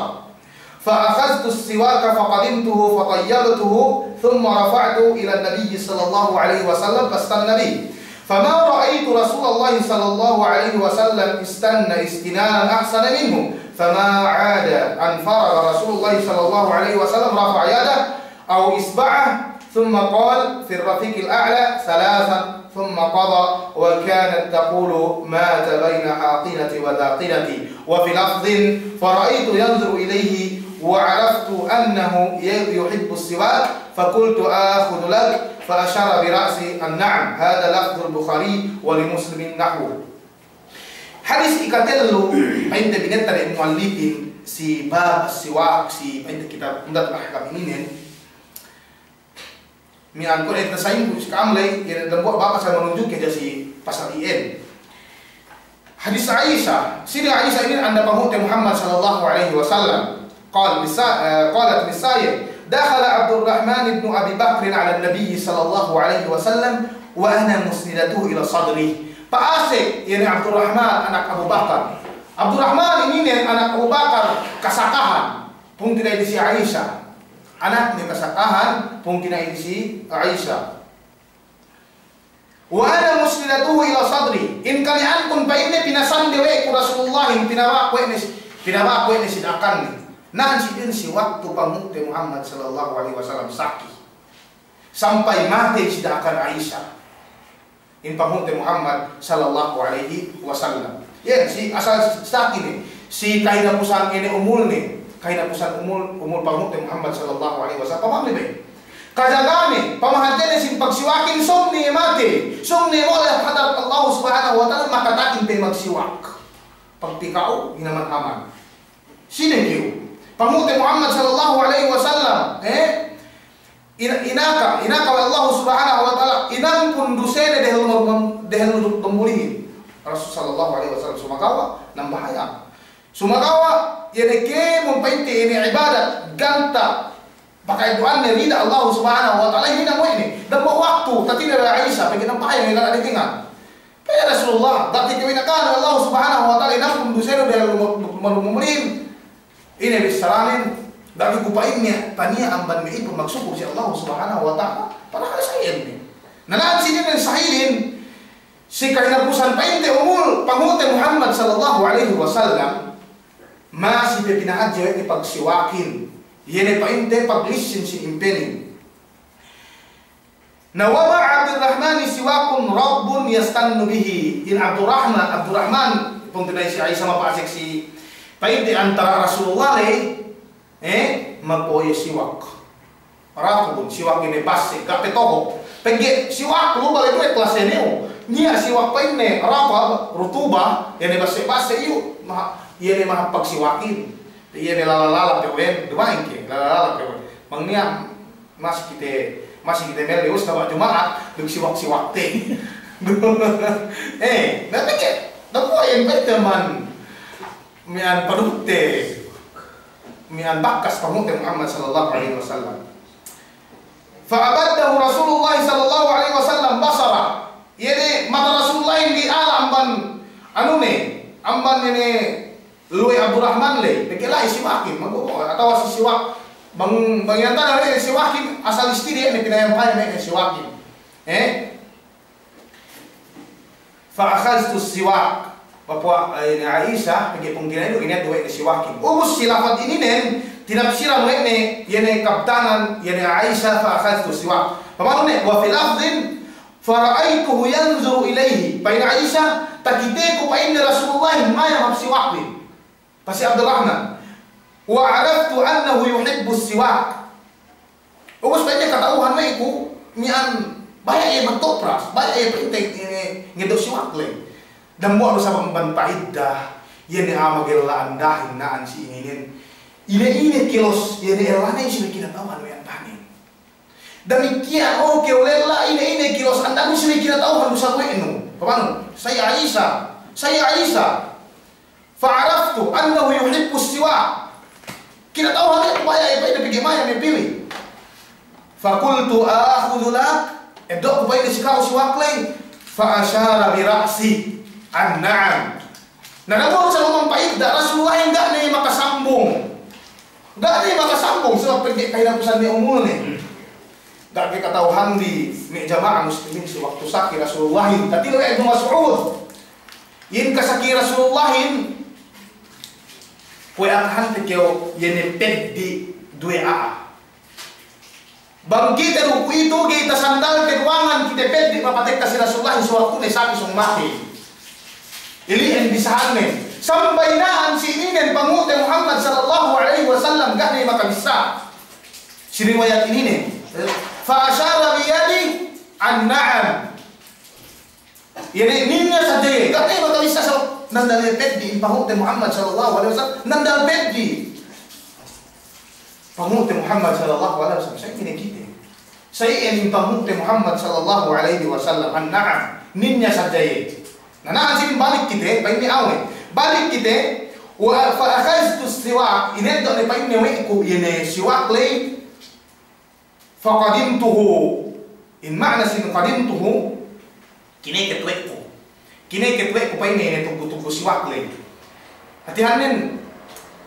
فأخذت السواك فقضمته فطيبته، ثم رفعته إلى النبي صلى الله عليه وسلم فاستن به، فما رأيت رسول الله صلى الله عليه وسلم استن استنانا أحسن منه، فما عاد أن فرغ رسول الله صلى الله عليه وسلم رفع يده أو إصبعه، ثم قال في الرفيق الأعلى ثلاثا، ثم قضى، وكانت تقول: مات بين حاقنتي وذاقنتي. وفي لفظ: فرأيت ينظر إليه وعرفت أنه ي-، يحب السواك، فقلت: آخذ لك؟ فأشار برأسه أن نعم. هذا لفظ البخاري ولمسلم نحوه. Hadis ikatellu, pa'inte binetta ne mu'allifin si bab siwak, si pa'inte kitab Umdatul Ahkam ininen. Miya'an kuwe' ne tasa'ingku si ka'am ley, iye ne dambuwa' baka sa manunjuk ke ja si pasal iyan. Hadis Aisyah, sine Aisyah inin anda panghu'te Muhammad sallallahu alaihi wasallam. Qal, misa-, eh, qalat misaye, دخل عبد الرحمن بن أبي بكر على النبي صلى الله عليه وسلم وأنا مسندته إلى صدري. Pa'asek, iye ne Abdurrahman anak Abu Bakar. Abdurrahman ininen anak Abu Bakar kasakahan. Pungtina'i si Aisha. Anakne kasakahan, pungtina'i si Aisha. وأنا مسندته إلى صدري. In kaniyankun pa'inne pinasande we' ku Rasulullahin, pinabak we' ne si, pinabak we' ne si da'akanne. Na'an si din si waktu panghu'te Muhammad sallallahu alaihi wasallam saki. Sampay matey si da'akan Aisha. In panghu'te Muhammad sallallahu alaihi wasallam. Iye, si asal saki ne, si kahinapusan ine umulne, kahinapusan umul, umul panghu'te Muhammad sallallahu alaihi wasallam. Pamaham ne be? Kajagane, pamahadjene sin pagsiwakin, sōng ne matey, sōng ne mole' hadarat Allah subhanahu wa ta'ala, makatakin pe magsiwak. Pagpika'u, hinaman-haman. Sine kew? Panghu'te Muhammad sallallahu alaihi wasallam, eh? Ina-, inaka, inaka we' Allah subhanahu wa ta'ala, inampun dusene dehel mur-, dehel mur-, murmulihin. Rasul sallallahu alaihi wasallam sumagawa' nambahayang. Sumagawa', iye ne kēmon pa'inte ine ibadat, ganta', paka'eddo'anne rida Allah subhanahu wa ta'ala, hinang we' ne. Dambuwa' waktu, tatinda' we' Aisha, pegge' nambahayang iye ganta' dekengan. Pegge' Rasulullah, dati kew inakahan Allah subhanahu wa ta'ala, inampun dusenu dehel mur-, mur-, murmulihin. Ine bissaranen, ga'i ku pa'inne, paniya' amban me' ipun magsukur si Allah subhanahu wa ta'ala, padahal sa' iyan ne. Na na'an si inin sahilin, si kahinapusan pa'inte umul panghu'te Muhammad sallallahu alaihi wasallam, masi pe pinahadje we' ne pagsiwakin, iye ne pa'inte paglissin si impenin. Na, ومع عبد الرحمن سواك رطب يستن به. In Abdurrahman, Abdurrahman, pungtina'i si Aisha mapa'asek si, pa'inte antara Rasulullah ley, eh, magbo'o iye siwak. Ratbun, siwak ine basse', ga' pe toho. Pegge' siwak lu bale' duwe klasene u. Niya' siwak pa'inne ratab, rutuba, iye ne basse'-basse' iyu, maha-, iye ne mahāp pagsiwakin. Iye ne lala-lala pe uwen, duma'in ke, lala-lala pe uwen. Bang niya' Masi kite, masi kite mele ustaz ba' Juma'at, duk siwak-siwakte. Eh, na pegge', na kuwe' iyan pa'inte man, miya'an panuhutte, miya'an bakas panghu'te Muhammad sallallahu alaihi wasallam. فأبده رسول الله صلى الله عليه وسلم بصرا. Iye ne mata Rasulullah in diala amban, anu ne, amban ine, luwe Abdurrahman ley, pegge' la'i siwakin, magbo'o, atawa si siwak, bang, bang iyan tana ley siwakin, asal istiri ne pinayam-payam ne siwakin. Eh? فأخذت السواك. Papuwa', eh, ine Aisha, pegge' pungtina'i du, ine du we' ne siwakin. Ubus si lafad ininen, tinapsiran we' ne, iye ne kabtangan, iye ne Aisha, فأخذت السواك. Pama'in ne, wa fi lafdhin, fara'aituhu yanzuru ilaihi. Pa'in Aisha, takiteku pa'inne Rasulullah mayam hap siwak ley. Pa'in si Abdurrahman, wa araftu annahu yuhibbu siwak. Ubus pa'inne kata'uhan we' ku, miya'an baya' iye magtopras, baya' iye pa'inte, eh, ngeddo' siwak ley. Dambuwa' du sabab amban pa'idda, iye ne a'a magella andahin na'an si ininen. Ine-ine kilos, iye ne ellane subey kinata'uhan we' andahin. Damikkiyan, o kew lella, ine-ine kilos andanu subey kinata'uhan du sa we' nu. Pama'in, say Aisha, say Aisha. Fa'araftu annahu yuhibbu siwak. Kinata'uhan we' ku baya' iye pa'inte pegge' mayam iye pī ley. Faqultu akhudhu lak, eddo' ku pa'inte si ka'u siwak ley. Fa ashara bi ra'sihi an na'am. Na, dambuwa' du sabab amban pa'idda, Rasulullahin ga' ne makasambung. Ga' ne makasambung, sabab pegge' kahinapusan ne umulne. Ga' ke kata'uhan bi me' jama'a muslimin si waktu saki Rasulullahin. Katilew we' Ibnu Mas'ud. Iyan kasaki Rasulullahin, kuwe' akahante kew iye ne peddi' duwe a'a. Bang kite du kuwe'itu, ga'i tasandal keduwangan kite peddi' mapatekka si Rasulullah si waktune saki sōng matey. Ili'en bisahannen. Sampay na'an si ininen pangu'te Muhammad sallallahu alaihi wasallam ga' ne makabissā. Si riwayat ininen. Fa ashara bi yadihi an na'am. Iye ne, niya' sadja iye, ga' ne makabissā sa, nandal iye peddi' in pangu'te Muhammad sallallahu alaihi wasallam, nandal peddi'. Pangu'te Muhammad sallallahu alaihi wasallam, sa iye ne kite. Sa iye ne in pangu'te Muhammad sallallahu alaihi wasallam, an na'am, niya' sadja iye. Na, na'an sinin balik kite, pa'inne awe'. Balik kite, wa fa akhadhtu siwak, ineddo' ne pa'inne we' ku, iye ne siwak ley, faqadimtuhu. In ma'na sin qadimtuhu, kineket we' ku. Kineket we' ku pa'inne ine tuggu-tuggu siwak ley. Hātinen,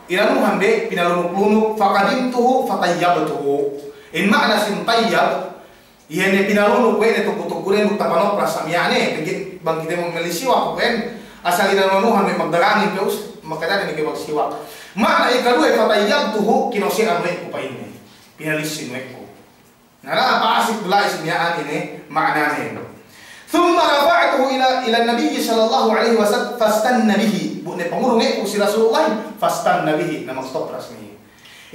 inanuhan be, pinalunuk-lunuk, faqadimtuhu fatayyabtuhu. In ma'na sin tayyab, iye ne pinalunuk we' ne tuggu-tuggu ley duk tapanopras sa miya'an ne, pegge' bang kite magmeli siwak, kuwe' asal inanuhan we' magdagangin pe us, makajari ne ke magsiwak. Ma'na ikaduwe, fatayyabtuhu, kinose'an we' ku pa'inne. Pinalissin we' ku. Na, na, pa'asek du la'i si miya'an ine ma'nane. Thumma rafa'tuhu ila, ila Nabiyyi sallallahu alaihi wasallam fastanna bihi. Bu ne pangurung we' ku si Rasulullah, fastanna bihi, na magtopras ne.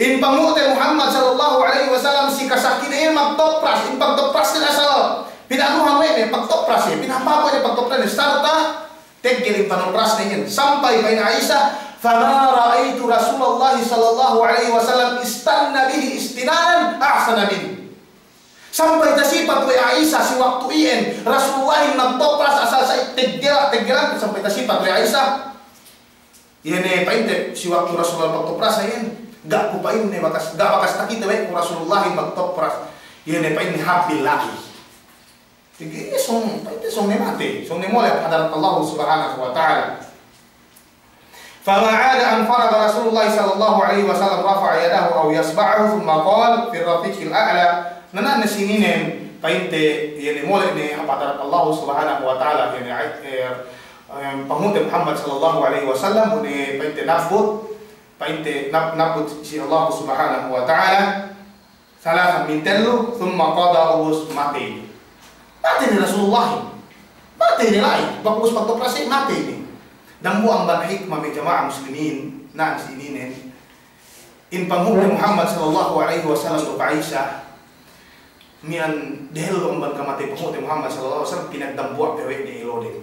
In pangu'te Muhammad sallallahu alaihi wasallam si kasakine magtopras, in pagtoprasne asal pinanuhan we' ne, pagtopras iye, pinapabo' ne pagtopras ne, sarta' teggel in panoprasne iyan. Sampay pa'in Aisha, "Fama ra'aitu Rasulallahi sallallahu alaihi wasallam istanna bihi istinanan ahsana minhu." Sampay tasipat we' Aisha si waktu iyan Rasulullahin magtopras asal sa' teggel, teggelan, sampay tasipat we' Aisha. Iye ne pa'inte si waktu Rasulullah magtopras iyan, ga' ku pa'inne bakas, ga' bakas takite we' ku Rasulullahin magtopras. Iye ne pa'inne hāp bi la'i. Pegge' sōng, pa'inte sōng ne matey, sōng ne mole' hadarat Allah Subhanahu wa Ta'ala. Falamma 'ada an faraga Rasulullah sallallahu alaihi wasallam rafa'a yadahu aw isba'ahu thumma qala fir rafiqil a'la. Na, na'an ne si ininen, pa'inte, iye ne mole' ne hap hadarat Allah Subhanahu wa Ta'ala, iye ne, eh, eh, pangu'te Muhammad sallallahu alaihi wasallam, bu ne pa'inte nabbut, pa'inte nab-, nabbut si Allah Subhanahu wa Ta'ala. Salasan, mintellu, thumma qada, ubus matey. Matey ne Rasulullah. Matey ne la'i, ubus pagtopras iye matey ne. Dambuwa' amban hikma me' jama'a muslimin, na'an si ininen. In pangu'te Muhammad sallallahu alaihi wasallam duk Aisha, miya'an dehellu amban kamatey pangu'te Muhammad sallallahu alaihi wasallam, pinagdambuwa' pe we' ne eloden.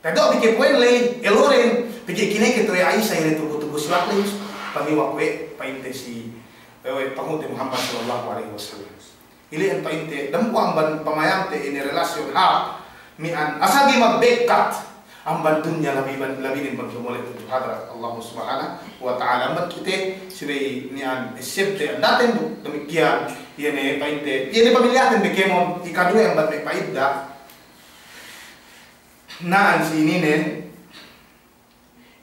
Teddo' bi ke puwen ley, eloden, pegge' kineket we' Aisha iye ne tuggu-tuggu siwak ley, pamiwak we' pa'inte si, we', we' pangu'te Muhammad sallallahu alaihi wasallam. Ili'en pa'inte, dambuwa' amban pamayamte ine relasyon hāp, miya'an, asal ga'i magbekkat, amban dunya labi ban, labinen bang dumole' tudju hadarat Allah Subhanahu wa Ta'ala. Amban kite, subey miya'an, essebte, andaten du, damikkiyan, iye ne pa'inte, iye ne pamilyaten be kēmon, ikaduwe amban me' pa'idda, na'an si ininen,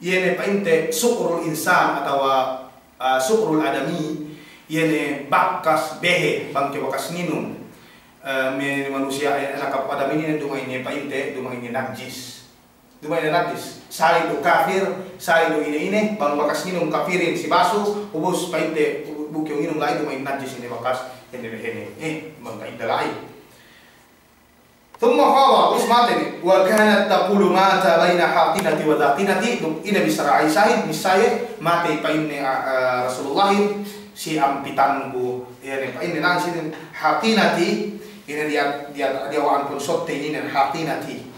iye ne pa'inte su'rul insan atawa, ah, su'rul adami, iye ne bakas behe, bang ke bakas nginum, eh, me' manusiya', eh, anak Adam ininen duma'in iye pa'inte, duma'in iye najis. Duma'in iye najis. Sali' du kafir, sali' du ine-ine, bang bakas nginum kafirin si basu, ubus pa'inte, bu-, bu kew nginum la'i duma'in najis ine bakas Hene, hene, eh, bang pa'inda la'i. Thumma qala, ubus matey ne, wa kanat taqulu mata baina haqinati wa dhaqinati, duk ine bissara Aishahin, bissā iye, matey pa'inne, ah, ah, Rasulullahin, si ampitanku, iye ne pa'inne na'an sinin, haqinati, ine diya', diya', diyawa'an pun sotte inin, haqinati.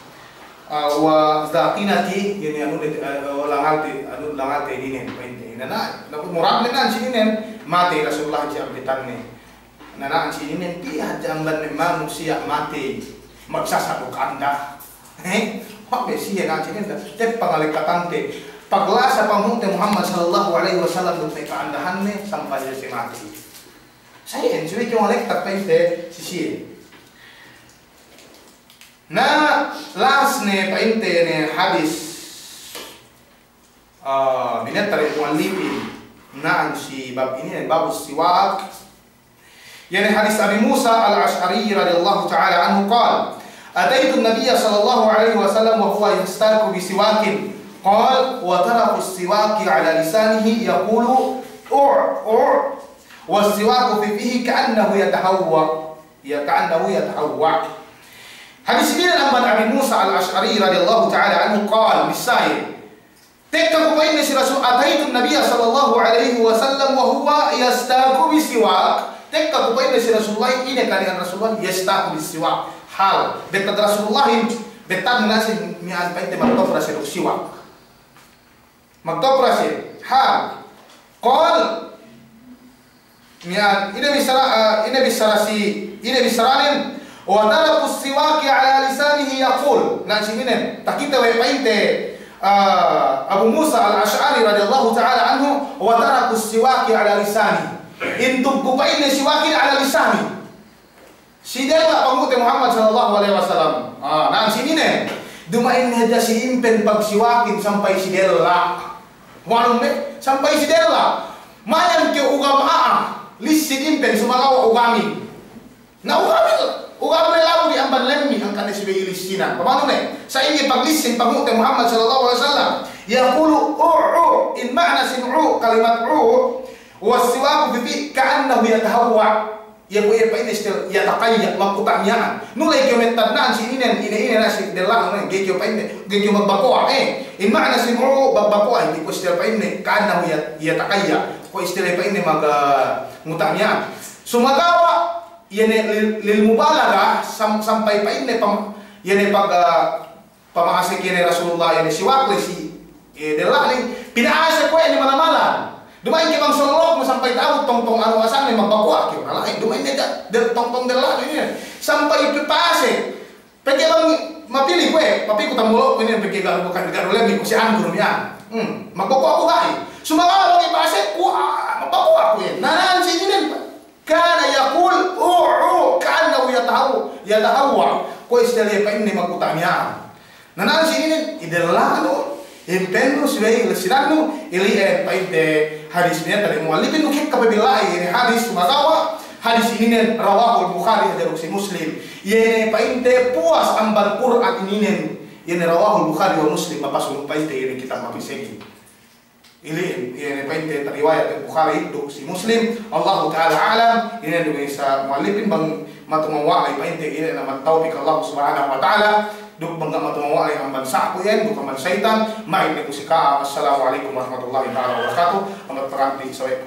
Ah, wa dhaqinati, iye ne anu ne, ah, langalte, anu langalte inin, pa'inte. Ine na, na, muradne na'an sinin, matey Rasulullahin si ampitanne. Na na'an sinin, piye hadja amban me' manusiya' matey, magsasa duk anda. He? Wa' be siye na'an sinin, te'ed pangalekatante. Paglasa panghu'te Muhammad sallallahu alaihi wasallam duk me' ka'andahanne, sampay siye matey. Sa iyan, subey kew ngalekat pa'inte si siye. Na last ne pa'inte ne hadis, ah, binetta we' mu'allifin na'an si bab inin, babus siwak. Iye ne hadis Abi Musa al-Ash'ari radiyallahu ta'ala anhu qal, ataitu an-nabiyya sallallahu alaihi wasallam wa huwa yastaku bi siwakin. Qal, wa taraku as-siwaki ala lisanihi yaqulu, u', u', was-siwaku fi fihi ka'annahu yatahawwa. Ya, ka'annahu yatahawwa. Hadis inin amban Abi Musa al-Ash'ari radiyallahu ta'ala anhu qal, bissā iye, tekka ku pa'inne si Rasul, ataitu an-nabiyya sallallahu alaihi wasallam wa huwa yastaku bi siwak. Tekka ku pa'inne si Rasulullah, ine keadaan Rasulullah, yastaku bi siwak. Hal, bettad Rasulullahin, bettad na'an si miya'an pa'inte magtopra siye duk siwak. Magtopra siye. Hal. Qal, miya'an, ine bissara, eh, ine bissara si, ine bissaranen, wa taraku as-siwaki ala lisanihi yaqul. Na'an sinin, takite we' pa'inte, eh, Abu Musa al-Ash'ari radiyallahu ta'ala anhu, wa taraku as-siwaki ala lisanihi. Intug ku pa'inne siwakin ala lisanihi. Si della' panghu'te Muhammad sallallahu alaihi wasallam. Ah, na'an sinin. Duma'in hadja si impen pagsiwakin sampay si della'. Wanu me', sampay si della'. Mayan ke ugam a'a, lissin impen sumagawa' ugamin. Na ugamin, ugam ne labu di amban lemmi, hangkan ne subey lissinan. Pamanu me', sa'ingge paglissin panghu'te Muhammad sallallahu alaihi wasallam. Yaqulu, u', u', in ma'na sin u', kalimat u', was-siwaku fi fihi ka'annahu yatahawwa. Iye kuwe' iye pa'inne istil yataqayya', magkuta' miya'an. Nuley kew mettad na'an sinin, ine-ine na si della'nu, ga'i kew pa'inne, ga'i kew magbakowa', eh. In ma'na sin u', magbakowa', iye kuwe' istil pa'inne, ka'annahu yat-, yataqayya'. Kuwe' istil pa'inne mag-, ah, nguta' miya'an. Sumagawa', iye ne lil, lil mubalaga, sam-, sampay pa'inne pam-, iye ne pag-, ah, Pama'asek iye ne Rasulullah iye ne siwak le si, eh, della'ne, pina'asek we' ne mala-mala. Duma'in ke bang solok me' sampay ta'abut tongtong anu asanne magbakowa' kew. Nala'in, duma'in ne ga', del-, tongtong della'ne iye. Sampay pe-, pa'asek. Pegge' bang mapili kuwe', papiku tamulok kuwe' ne pegge' ga' bukan, ga' du lemmi' ku si anggur miya'an. Hmm, magbakowa' ku ga'i. Sumagawa' bang pa'asek ku, ah, magbakowa' kuwe'. Na, na'an sinin. Kana yaqul, u', u', ka'annahu yatahaw-, yatahawwa. Kuwe' istil iye pa'inne magkuta' miya'an. Na na'an sinin, i della'nu, impennu, subey lissinannu, ili'en pa'inte hadis miya'an, tali mu'allifin nu kekka pe billahi, ine hadis sumagawa', hadis ininen rawahul Bukhari hadja duk si Muslim. Iye ne pa'inte puwas amban Kur'an ininen, iye ne rawahul Bukhari wa Muslim, mapasu pa'inte iye ne kitab mapesegi. Ili, iye ne pa'inte riwayat Bukhari duk si Muslim. Allahu ta'ala a'lam. Ine du me' sa mu'allifin bang matumawwa' la'i pa'inte, ine na, mat-tawfik Allah subhanahu wa ta'ala. Duk bang ga' matumawwa' la'i amban sa'ku iyan, duk amban seyitan, ma'id ne ku si ka'am. Assalamu alaikum warahmatullahi ta'ala wabarakatuh. Ambat paranti sawe'.